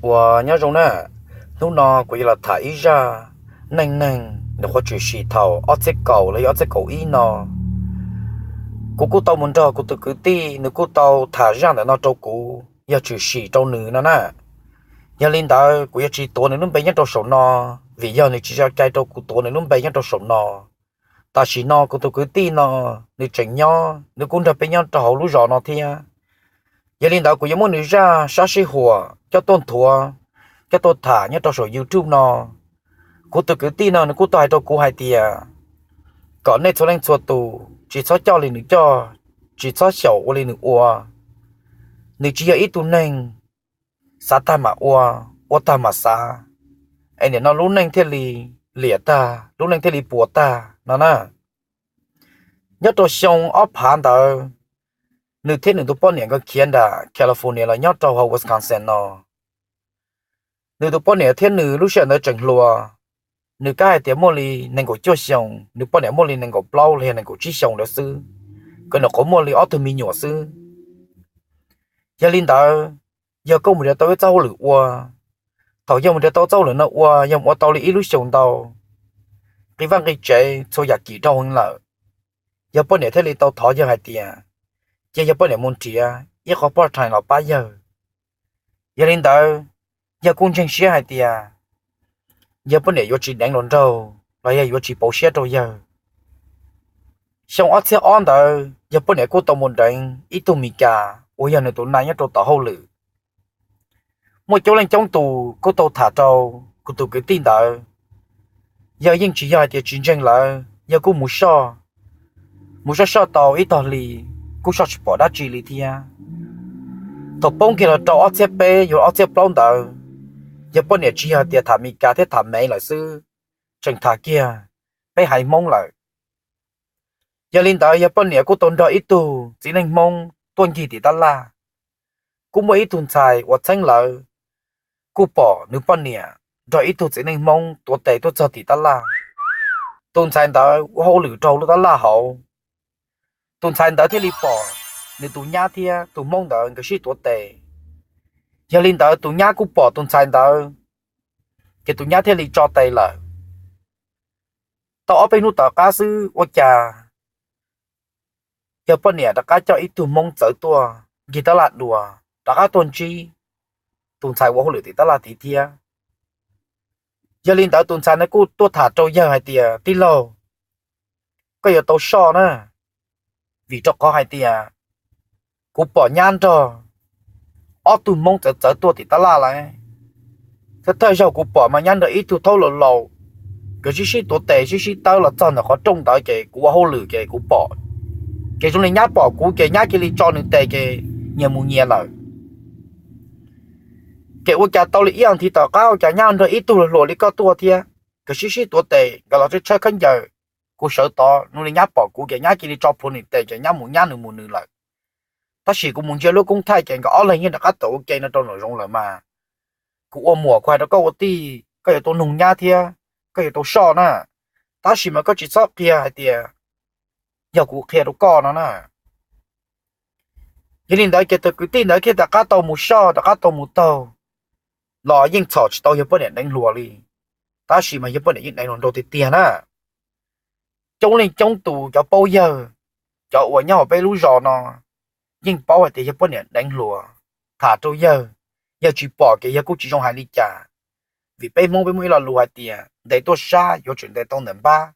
Uas nyob zoo na, hnub no kuv yuav los tham ib zaj neej neeg nws qhuav tshwm sim thaum ob txhiab kaum los yog ob txhiab kaum ib no. Kuv kuj tau mus nrog kuv tus kwv tij, nws kuj tau tham zaj ntawm no rau kuv, yog tshwm sim rau nws no na. Yog li ntawd kuv yuav tsis tuav nws lub npe nyob rau saum no, vim yog nws tsis tso cai rau kuv tuav nws lub npe nyob rau saum no. Tam sim no kuv tus kwv tij no nws tseem nyob, nws kuj nrog peb nyob rau hauv lub zos no thiab. Yog li ntawd kuv yuav muab nws zaj sab sij huam coj tuaj nthuav, coj tuaj tham nyob rau saum YouTube no. Kuv tus kwv tij no nws kuj tau hais rau kuv hais tias kom nej txhua leej txhua tus tsis txhob coj li nws coj, tsis txhob xyaum ua li nws ua. Nws tsis yog ib tug neeg xav tag mam ua, ua tag mam xav, es nim no lub neej thiaj li liam tag, lub neej thiaj li puas tag no na. Nyob rau xyoo ob phav ntawd, nws thiab nws tus poj niam nkawd khiav nram California los nyob rau hauv Wisconsin no. Nws tus poj niam thiab nws lub sij hawm ntawd tseem hluas, nws kav hais tias muaj li nees nkaum cuaj xyoo, nws poj niam muaj li nees nkaum plaub los yog nees nkaum tsib xyoo ntawd xwb, nkawd nyuam qhuav muaj li ob tug me nyuam xwb. Yog li ntawd, yog koj mus nrhiav tau ib txoj hauj lwm ua, thaum yog mus nrhiav tau txoj hauj lwm no ua yog mus ua tau li ib lub xyoos ntau, nqi vaj nqi tsev txhua yam kim dhau heev lawm. Yawg poj niam thiaj li tau thov yawg hais tias, cia yawg poj niam mus nrhiav ib qho part time los pab yawg. Yog li ntawd, yawg kuj ntseeg siab hais tias yawg poj niam yuav tsis deev hluas nraug los yog yuav tsis pauv siab rau yawg. Xyoo ob txhiab ob ntawd yawg poj niam kuj tau mus deev ib tug Mis Kas uas yog nws tus nai nyob rau tom hauj lwm. Muaj coob leej coob tus kuj tau tham rau kuv tus kwv tij ntawd, yawg yeej tsis yog hais tias tsis ntseeg lawv, yawg kuj mus soj, mus soj soj tau ib tog hli, kuj soj tsis pom dab tsi li thiab. Thaum poob kiag los rau ob txhiab peb yuav ob txhiab plaub ntawd, yawg poj niam tsis yog hais tias tham Mis Kas thiab tham Mev lawm xwb, tseem tham kiag peb haiv Hmoob lawm. Yog li ntawd yawg poj niam kuj tau nrog ib tug txiv neej Hmoob tuaj ncig tim tab laj. Kuj muaj ib tug ntxhais uas txheeb lawv kuj pom nws poj niam nrog ib tug txiv neej Hmoob tuav tes tuaj txog tim tab laj. Tus ntxhais ntawd ua hauj lwm rau lub tab laj hauv. Tus ntxhais ntawd thiaj li pom nws tus nyab thiab tus Hmoob ntawd nkawd sib tuav tes. Yog li ntawd tus nyab kuj pom tus ntxhais ntawd, ces tus nyab thiaj li tso tes lawm. Tau ob peb hnub tom qab xwb ua cas yawg poj niam rov qab coj ib tug Hmoob txawv tuaj ncig tab laj dua, rov qab tuaj ntsib tus ntxhais ua hauj lwm tim tab laj tid thiab. Yog li ntawd tus ntxhais ntawd kuj tuaj tham rau yawg hais tias, tij laug, koj yuav tau soj na, vim rau qhov hais tias kuv pom nyab nrog ob tug Hmoob txawv txawv tuaj tim tab laj lawm. Thawj thawj zaug kuv pom mas nyab nrog ib tug thaub laus laus, nkawd sib sib tuav tes sib sib tawb los txog ntawm qhov rooj ntawd ces kuv ua hauj lwm ces kuv pom, ces zoo li nyab pom kuv ces nyab cia li tso nws tes ces nyias mus nyias lawm. Ces ua cas tau li ib as thiv tom qab ua cas nyab nrog ib tug hluas hluas li koj tuaj thiab, nkawd sib sib tuav tes nkawd los tshawb tshawb khaub ncaws, kuv sawv tod zoo li nyab pom kuv ces nyab cia li tso plhuav nws tes ces nyab mus nyab nws mus nws lawm. Tab sis kuv mus ntsia lub koob thaij ces nkawd ob leeg yeej rov qab tawm ua ke no rau nraum zoov lawm mas. Kuv ua muam kuv hais rau koj ua tij koj yuav tau noog nyab thiab koj yuav tau soj na. Tab sis mas koj tsis txhob qhia hais tias yog kuv qhia rau koj no na. Yog li ntawd ces tus kwv tij ntawd thiaj rov qab tau mus soj rov qab tau mus taug los yeej txhom tsis tau yawg poj niam deev hluas li. Tab sis mas yawg poj niam yeej deev hluas nraug tiag tiag na. Coob leej coob tus cov paub yawg, cov uas nyob hauv peb lub zos no yeej paub hais tias yawg poj niam deev hluas. Tham rau yawg, yawg tsis pom ces yawg kuj tsis zoo hais li cas. Vim peb Hmoob peb muaj ib lo lus hais tias ntes tuaj sab yuav tsum ntes tau ntawm npab,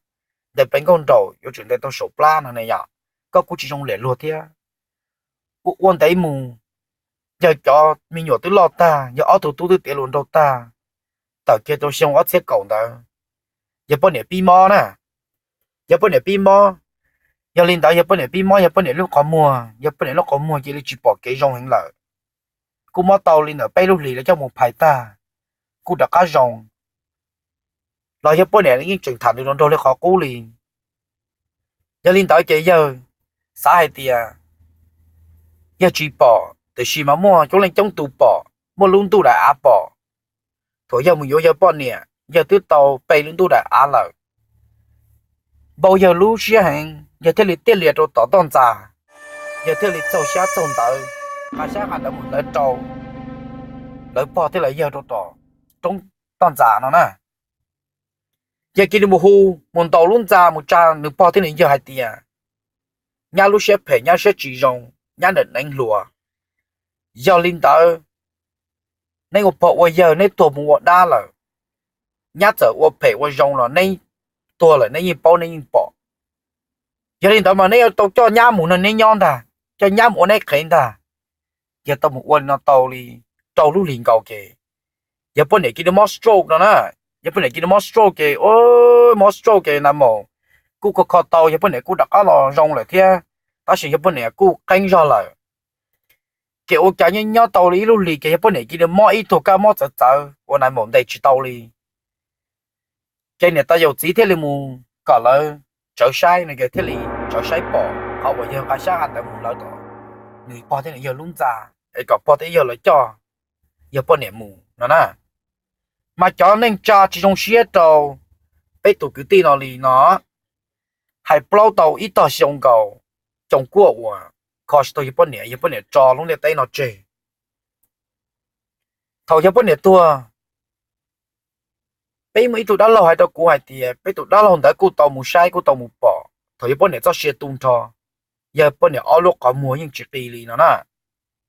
ntes pes nkauj nraum yuav tsum ntes tau saum plab no ne yom. Koj kuj tsis zoo liam luag thiab. Ua ua ntev mus, yawg cov me nyuam twb loj tag, yawg ob tug tub twb tiav hluas nraug tag. Tawm kiag rau xyoo ob txhiab kaum ntawd, yawg poj niam pib mob na. Yawg poj niam pib mob. Yog li ntawd yawg poj niam pib mob, yawg poj niam lub qhov muag, yawg poj niam lub qhov muag cia li tsis pom kev zoo heev lawm. Kuj mob tau li ntawm peb lub hlis lawv coj mus phais tag, kuj rov qab zoo. Los yawg poj niam yeej tseem tham nws hluas nraug li qhov qub li. Yog li ntawd ces yawg xav hais tias yawg tsis pom, tiam sis mas muaj coob leej coob tus pom, muaj lub ntuj daim av pom. Thaum yawg mus yuav yawg poj niam, yawg twb tau pe lub ntuj daim av lawm. Npau yawg lub siab heev, yawg thiaj li tiaj lias rau tom toj ntxas, yawg thiaj li txaug xyab txaug ntawv, nqa xyab nqa ntawv mus ntawv rau. lawv pog thiab lawv yawg rau tom roob toj ntxas no na. Yawg cia li mus hu, mus ntaus lub ntxa mus tsa nws pog thiab nws yawg hais tias, nyab lub siab phem, nyab siab tsis zoo, nyab ntawm neev hluas. Yog li ntawd, neb ua pog ua yawg neb tuag mus ua dab lawm, nyab txawm ua phem ua zoo los neb tuag lawm neb yeej paub neb yeej pom. Yog li ntawd mas neb yuav tau coj nyab mus nrog neb nyob ntag, coj nyab mus ua neb qhev ntag. Yawg tau mus ua li no tau li rau lub hlis nkaus ces yawg poj niam cia li mob stroke no na. Yawg poj niam cia li mob stroke ces, mob stroke ces na mas kuj kho kho tau, yawg poj niam kuj rov qab los zoo lawm thiab, tab sis yawg poj niam kuj qeeb zog lawm. Ces ua cas nyob nyob tau li ib lub hlis ces yawg poj niam cia li mob ib tug kab mob txawv txawv uas na mas ntes tsis tau li. Ces niam tais yawm txiv thiaj li mus kom lawv tsawv saib no, yawg thiaj li tsawv saib pom qhov uas yawg nqa sab ha ntawd mus lawv tom nws pog thiab nws yawg lub ntxa, es kom pog thiab yawg lawv coj yawg poj niam mus no na. Mas cov neej tsa tsis zoo siab rau peb tus kwv tij no li no, hais plaub tau ib tog xyoo nkaus, xyoo kuaj uas kho tsis tau yawg poj niam, yawg poj niam tso lub ntiaj teb no tseg. Thaum yawg poj niam tuag, peb muaj ib tug dab laug hais rau kuv hais tias peb tus dab laug ntawd kuj tau mus saib kuj tau mus pom thaum yawg poj niam txoj sia tu nrho, yawg poj niam ob lub qhov muag yeej tsis qis li no na,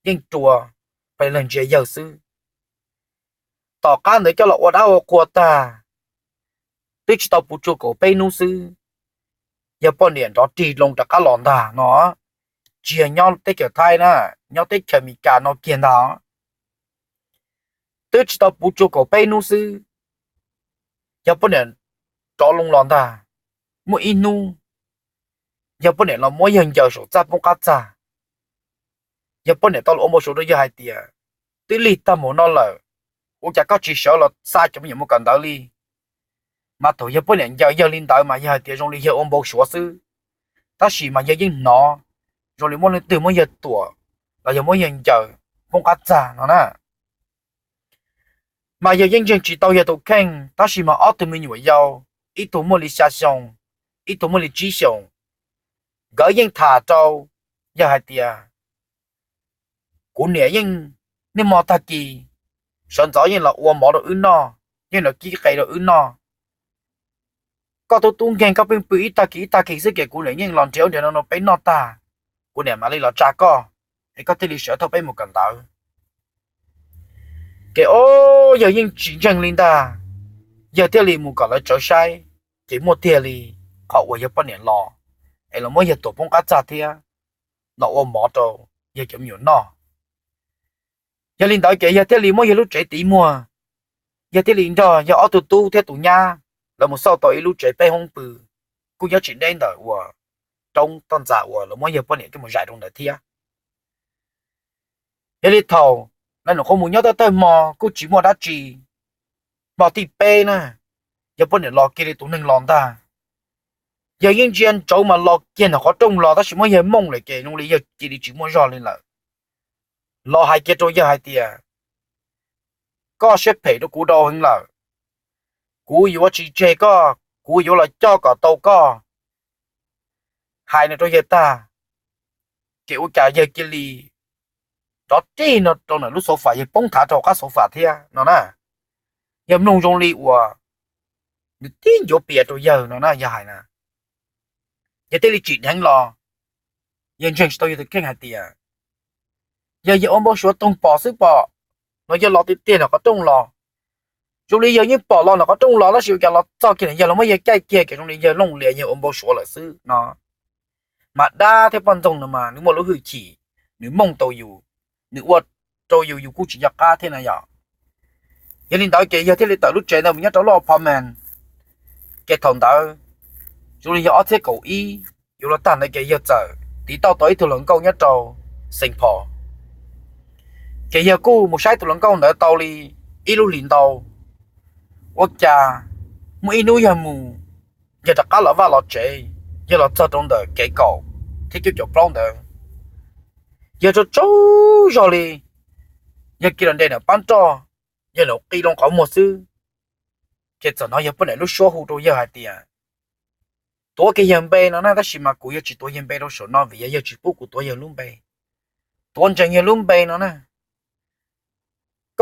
yeej rua, pes lag ntsia yawg xwb. Tom qab ntawd coj los ua dab ua qhua tag, twb tsis tau puv tsua kaum peb hnub xwb, yawg poj niam nrov rig loo rov qab los ntag no, tsis yog nyob teb chaws Thaib na, nyob teb chaws Amelikas no kiag ntag. Twb tsis tau puv tsua kaum peb hnub xwb, yawg poj niam rov loo los ntag. Muaj ib hnub, yawg poj niam los muab yawg ncaws saum txaj poob qab txag. Yawg poj niam tau los ua npau suav rau yawg hais tias, twb lig tag mus no lawm, ua cas koj tsis sawv los xa cov me nyuam mus kawm ntawv li? Mas thaum yawg poj niam ncaws yawg li ntawd mas yawg hais tias zoo li yawg ua npau suav xwb, tab sis mas yawg yeej hnov zoo li muaj leej twg muab yawg tuam los yog muab yawg ncaws poob qab txag no na. Mas yawg yeej ntseeg tsis tau yawg tus kheej, tab sis mas ob tug me nyuam yau, ib tug muaj li xya xyoo, ib tug muaj li tsib xyoos, nkawd yeej tham rau yawg hais tias, kuv niam yeej niaj hmo tag kis sawv ntxov yeej los ua mov rau wb noj, yeej los kib qe rau wb noj. Koj tub tub nkeeg koj pheej pw ib tag kis ib tag kis xwb ces kuv niam yeej los nrhiav ub nrhiav no rau peb noj tag, kuv niam mam li los tsa koj, es koj thiaj li sawv thauj peb mus kawm ntawv. Ces o, yawg yeej tsis ntseeg li ntag, yawg thiaj li mus kom lawv tsawv saib, ces muaj tiag li qhov uas yawg poj niam los, es los muab yawg tuam poob qab txag thiab los ua mov rau yawg cov me nyuam noj. Yog li ntawd ces yawg thiaj li muab yawg lub tsev tiv muag, yawg thiaj li nrog yawg ob tug tub thiab tus nyab lawv mus xauj tau ib lub tsev peb hoob pw, kuj nyob tsis deb ntawm uas roob toj ntxas uas lawv muab yawg poj niam coj mus zais rau ntawd thiab. Yog li thaum lawv nyuam qhuav mus nyob tau thawj hmo kuj tsis muaj dab tsi, hmo thib peb na, yawg poj niam los kiag li tus neeg los ntag. Yawg yeej ntsia ntsoov mas los kiag ntawm qhov rooj los tab sis muab yawg mooj lawm ces zoo li yawg cia li tsis muaj zog li lawm. Los hais kiag rau yawg hais tias, koj siab phem rau kuv dhau heev lawm, kuv yuav tsis tseg koj, kuv yuav los coj kom tau koj. Hais no rau yawg tag, ces ua cas yawg cia li rov rig no rau ntawm lub sofa, yawg poob thav rau qab sofa thiab no na. Yawg mloog zoo li uas nws tib ncuav pias rau yawg no na, yawg hais na. Yawg thiaj li tsim dheev los, yawg ntseeg tsis tau yawg tus kheej hais tias, yog yawg ua npau suav toog pom xwb pom, los yawg los tiag tiag ntawm qhov rooj los. Zoo li yawg yeej pom los ntawm qhov rooj los tab sis ua cas los txog kiag ntawm yawg los muab yawg caij kiag ces zoo li yawg looj lias yawg ua npau suav lawm xwb no. Mas dab thiab poj ntxoog no mas nws muaj lub hwj chim, nws mooj tau yus, nws ua rau yus yus kuj tsis nco qab thiab na yom. Yog li ntawd ces yawg thiaj li tawm lub tsev ntawd mus nyob rau lub apartment. Ces thaum ntawd zoo li yog ob txhiab kaum ib yuav luag tag ntawd ces yawg txawm tiv tauj tau ib tug hluas nkauj nyob rau Saint Paul. Ces yawg kuj mus saib tus hluas nkauj ntawd tau li ib lub hlis ntau, ua cas muaj ib hnub yawg mus, yawg rov qab los vaj los tsev, yawg los txog rau ntawm kev kaum thiab cuaj caum plaub ntawd, yawg tsaug tsaug zog li, yawg kiag los nres ntawm pab roj, yawg nws qi loo qhov muag xwb, ces txawm hnov yawg poj niam lub suab hu rau yawg hais tias, tuav kiag yawg npe no na, tab sis mas kuv yuav tsis tuav yawg npe rau saum no vim yog yawg tsis pub kuv tuav yawg lub npe. Tuav ntsees yawg lub npe no na.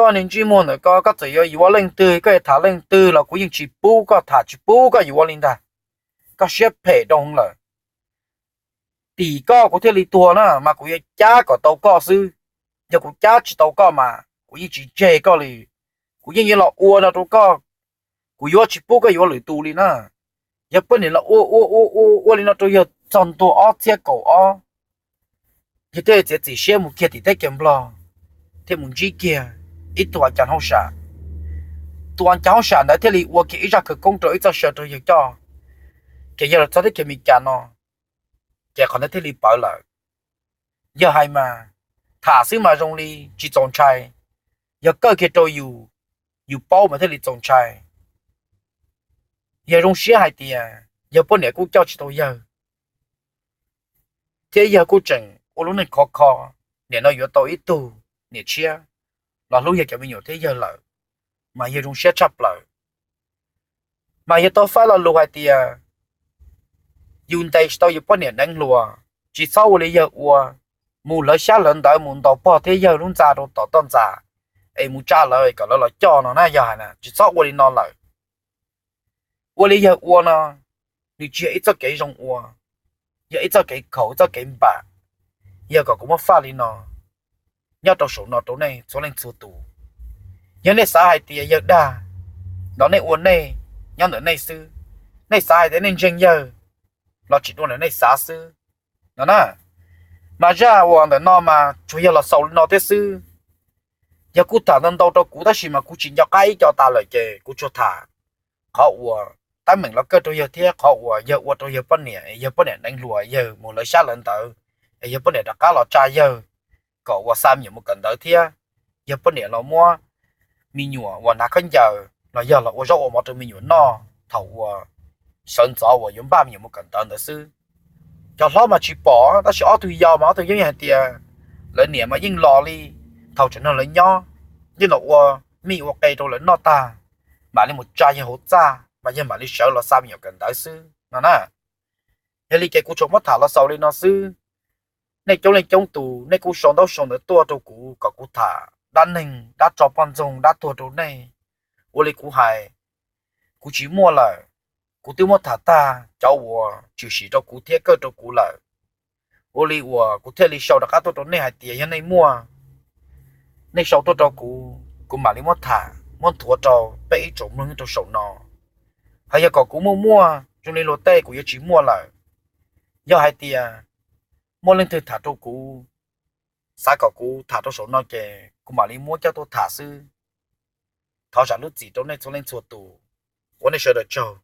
koj niag ntsej muag ntawm koj, koj txawm yuav yuav leej twg, koj yuav tham leej twg los kuv yeej tsis pub koj tham, tsis pub koj yuav li ntag. Koj siab phem rau hwv lawm. Tim koj kuv thiaj li tuag na, mas kuv yuav cab kom tau koj xwb. Yog kuv cab tsis tau koj mas kuv yeej tsis tseg koj li. Kuv yeej yuav los ua no rau koj. Kuv yuav tsis pub koj yuav lwm tus li na. Yog poj niam los ua ua ua ua ua li no rau yawg txog ntua ob txhiab kaum ob, yawg thiaj txiav txim siab mus kiag tim teb kiag Nplog, thiaj mus ntsib kiag ib tug a cas hauj sam. Tus a cas hauj sam ntawd thiaj li ua kiag ib zaj khawv koob rau ib txoj saw rau yawg coj, ces yawg los txog teb chaws Amelikas no, ces qhov ntawd thiaj li pawv lawm. Yawg hais mas, tham xwb mas zoo li tsis txaus ntshai, yog kawj kiag rau yus, yus paub mas thiaj li txaus ntshai. Yawg zoo siab hais tias yawg poj niam kuj coj tsis tau yawg, thiab yawg kuj tseem ua lub neej khov kho, nim no yuav tau ib tug niam tshiab los hlub yawg cov me nyuam thiab yawg lawm, mas yawg zoo siab tshaj plaws. Mas yawg tau faib lo lus hais tias yus ntes tsis tau yus poj niam deev hluas, tsis txhob ua li yawg ua, mus hlawv xyab hlawv ntawv mus ntaus pog thiab yawg lub ntxa rau tom toj ntxas, es mus tsa lawv kom lawv los coj no na. Yawg hais na, tsis txhob ua li no lawm. Ua li yawg ua no, nws tsis yog ib txoj kev zoo ua, yog ib txoj kev khaum, ib txoj kev npam. Yawg kom kuv muab faj li no nyob rau saum no rau nej txhua leej txhua tus. Yog nej xav hais tias yawg dag, ntawd nej ua nej nyob ntawm nej xwb. Nej xav hais tias nej ntseeg yawg los tsis dua ntawm nej xav xwb no na. Mas zaj uas ntawm no mas tsuas yog los xaus li no thiab xwb. Yog kuj tham ntau ntau rau kuv tab sis mas kuv tsis nco qab ib co tas lawm ces kuv tsuas tham qhov uas teeb meem los kawj rau yawg thiab qhov uas yawg ua rau yawg poj niam, yawg poj niam deev hluas, yawg mus hlawv xyab hlawv ntawv, es yawg poj niam rov qab los tsa yawg kom uas xa me nyuam mus kawm ntawv thiab yawg poj niam los muab me nyuam uas hnav khaub ncaws los yog los ua zaub ua mov rau me nyuam noj thaum uas sawv ntxov uas yuav npaj me nyuam mus kawm ntawv ntawd xwb. Cov hlob mas tsis pom tab sis ob tug yau mas ob tug yeej hais tias lawv niam mas yeej los li, thaum tseem nrog lawv nyob yeej los ua mij ua qe rau lawv noj tag, mam li mus tsa yawg hauv txaj mas yawg mam li sawv los xa me nyuam kawm ntawv xwb no na. Yog li ces kuv tsuas muab tham los xaus li no xwb. Nej coob leej coob tus nej kuj sau ntaub sau ntawv tuaj rau kuv kom kuv tham dab neeg dab tso poj ntxoog dab tuag rau nej. Ua li kuv hais, kuv tsis muaj lawm. Kuv twb muab tham tag cov uas tshwm sim rau kuv thiab kawj rau kuv lawm. Ua li uas kuv thiaj li sau rov qab tuaj rau nej hais tias yog nej muaj, nej sau tuaj rau kuv, kuv mam li muab tham muab nthuav rau peb ib tsoom mloog nyob rau saum no. Hos yog kom kuv muaj muaj zoo li luag tej kuv yuav tsis muaj lawm. Yog hais tias muaj leej twg tham rau kuv, xav kom kuv tham rau saum no ces kuv mam li muab coj tuaj tham xwb. Thov zam lub txim rau nej txhua leej txhua tus. Ua nej sawv daws tsaug.